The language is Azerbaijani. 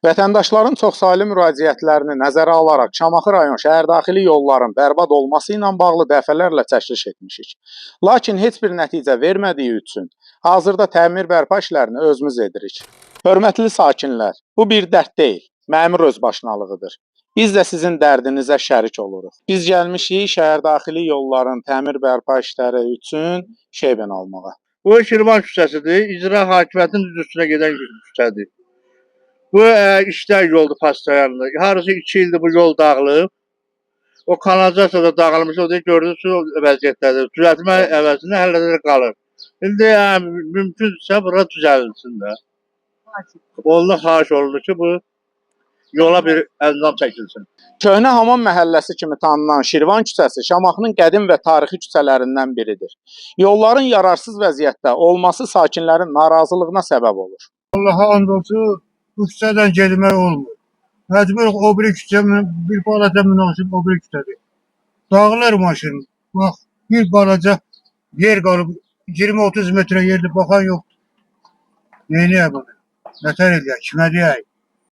Vətəndaşların çoxsaylı müraciətlərini nəzərə alaraq Şamaxı rayon şəhərdaxili yolların bərbad olması ilə bağlı dəfələrlə çəkiliş etmişik. Lakin heç bir nəticə vermədiyi üçün hazırda təmir bərpa işlərini özümüz edirik. Hörmətli sakinlər, bu bir dərd deyil, məmur özbaşınalığıdır. Biz də sizin dərdinizə şərik oluruq. Biz gəlmişik şəhərdaxili yolların təmir bərpa işləri üçün şeyben almağa. Bu Şirvan küçəsidir. İcra hakimiyyətinin düz üstünə gedən küçədir. Bu işlər yoldur pastayanlı. Harası 2 ildir bu yol dağılıb. O kanalizasiya da dağılmış, o da gördünüz o vəziyyətdədir. Düzəltmə əvəzinə hələ də qalır. İndi mümkünsə bura düzəldilsin də. Ondan xahiş olunur ki, bu yola bir əzam çəkilsin. Köhnə Hamam məhəlləsi kimi tanınan Şirvan küçəsi Şamaxının qədim və tarixi küçələrindən biridir. Yolların yararsız vəziyyətdə olması sakinlərin narazılığına səbəb olur. Allaha and olsun, bu küçədən getmək olmur. Məcburuq o biri küçə, bir balaca münasib o biri küçədir. Dağılır maşın. Bax, bir balaca yer qalıb, 20-30 metrə yerdir, baxan yoxdur. Neyniyək bunu? Nətər eləyək, kimə deyək?